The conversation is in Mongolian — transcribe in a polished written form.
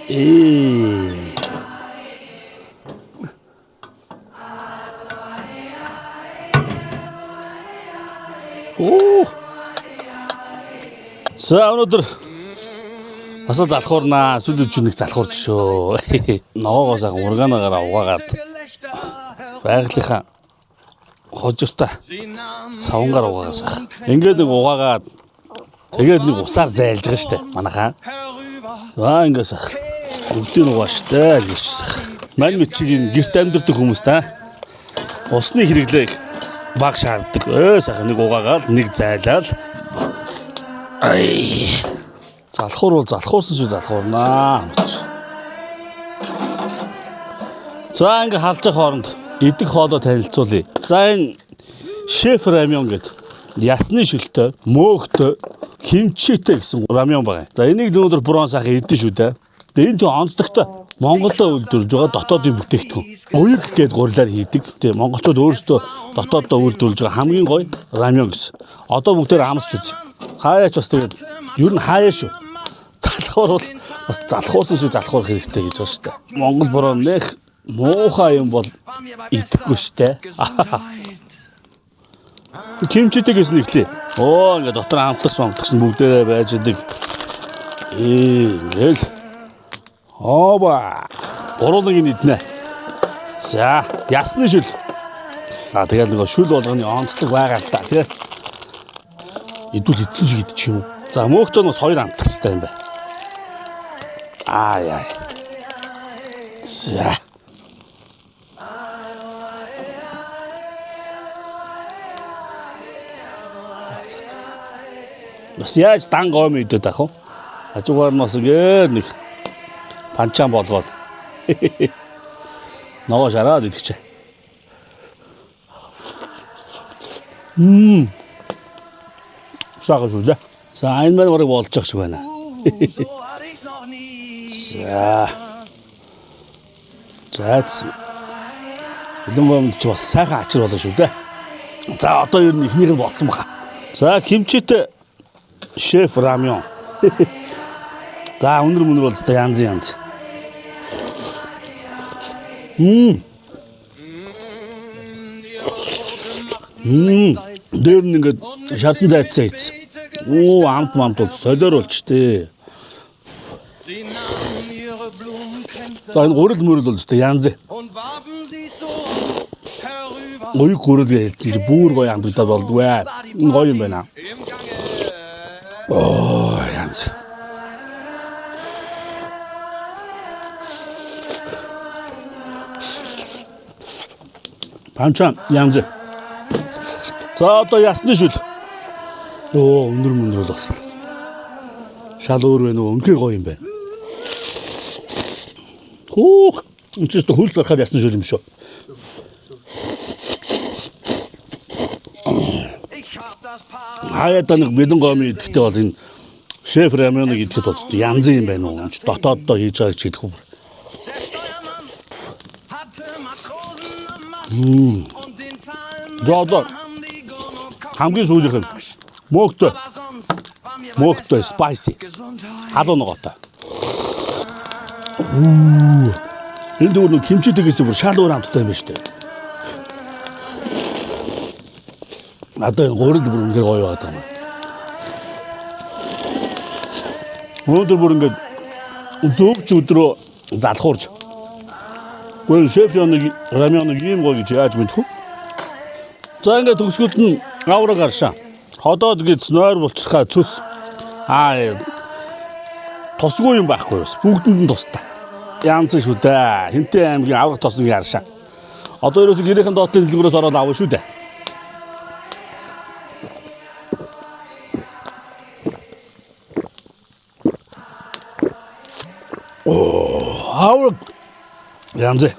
Ээ. Оо. За өнөөдөр бас л залхуурнаа. Сүүлийн үеч нэг залхуурч шүү. Ногоогоо сайхан ургаанагаар угаагаад байгалийнхаа хожиртой савнгаар угаагаа сайхан. Ингээд нэг угаагаад тэгээд нэг усаар зайлж байгаа штэ. Манайхаа. Аа ингээд сайхан. Бүгдийг угаа штэ гэж сайхан. Мань мэд чиг энэ гэрт амьдардаг хүмүүс та. Усны хэрэглээ баг шаарддаг. Сайхан нэг угаагаад нэг зайлаад. Ай. Залхуур бол залхуурсан шиг залхуурнаа. За ингээ халж явах хооронд идэх хоолоо танилцуулъя. За энэ шеф рамён гэдэг ясны шөлтэй, мөөгтэй, кимчитэй гэсэн рамён байгаа. За энийг өнөөдөр буран сайхан идэн шүү дээ. Тэгээ энэ тийм онцлогтой Монголдо үйлдвэрлэж байгаа дотоодын бүтээгдэхүүн. Уяг гээд гурилаар хийдэг. Тэгээ монголчууд өөрсдөө дотооддоо үйлдвэрлэж байгаа хамгийн гоё рамён гэсэн. Одоо бүгдээр амсч үзье. Хаяач бас тэгээд ер нь хаяа шүү. Залхуур бол бас залхуусан шиг залхуурах хэрэгтэй гэж байгаа шүү дээ. Монгол бороо нэх муухай юм бол идэхгүй шүү дээ. Кимчитэй гэсэн эхлэе. Оо ингээд дотор амтлагч амтлагч нь бүгдээрээ байж идэг. Ингээл. Оба. Гурван иднэ. За, ясны шүл. А тэгэл нөгөө шүл болгоны онцлог байгаа л та тий. Идвэл идсэн шиг идчих юм уу? За, мөөхтөө нь бас хоёр амтлагчтай юм байна. Аа яа. За. Бас яаж дан гом идээд ах вэ? Хажуугаар нь бас ингээд нэг панчаан болгоод ногоо шараад идчихэ. Шахаж шүү дээ. За энэ маань барыг болж байгаа шиг байна. За. За. Илэн гомд чи бас сайхан ачир болно шүү дээ. За одоо ер нь эхнийх нь болсон баха. За кимчитэй шеф рамён. За өнөр мөнөр бол өстой янз янз. Дээр нь ингээд шарсан зайцсан хийсэн. Оо амт мамт бол солиор болч тээ. За энэ гурил мөрөл бол өстой янз. Уй гурил гэж хэлсэн чи бүр гоё амтагдаад болдгоо. Энэ гоё юм байна. Оо янз. Панчан янз. За одоо ясны шүл. Оо өндөр мөндөр бол бас. Шал өөр байна уу? Үнэхээр гоё юм байна. Хөөх. Энэ ч өстө хөл зархаар ясны шүл юм шүү. Хаяад нэг бэлэн гомын идэхтэй бол энэ шеф рамёныг идэхэд бол янз юм байна уу? Дотооддоо хийж байгааг ч хэлэх үү. За одоо хамгийн сүүлийнх нь мөөгтэй. Мөөгтэй spicy. Халуун ногоотой. Энэ дүүр нэг кимчитэйгээс бүр шал өөр амттай юм байна шүү дээ. Одоо энэ гурил бүр үнэхээр гоё байгаа юм. Өнөөдөр бүр ингээд зөөгч өдрөө залхуурч. Гүн шеф яныг рамёныг ийм гоё гэж яаж мэдэх вэ? За ингээд төгсгөлд нь авраг аршаа. Ходоод гэж нойр булчирхаа цөс. Аа тосгүй юм байхгүй бас. Бүгдэнд нь тустай. Янз шүү дээ. Хинтээ аймгийн авраг тосны аршаа. Одоо ерөөсөө гэрийнхэн доотлын дэлгүүрээс ороод авна шүү дээ. Оо, авраг янз.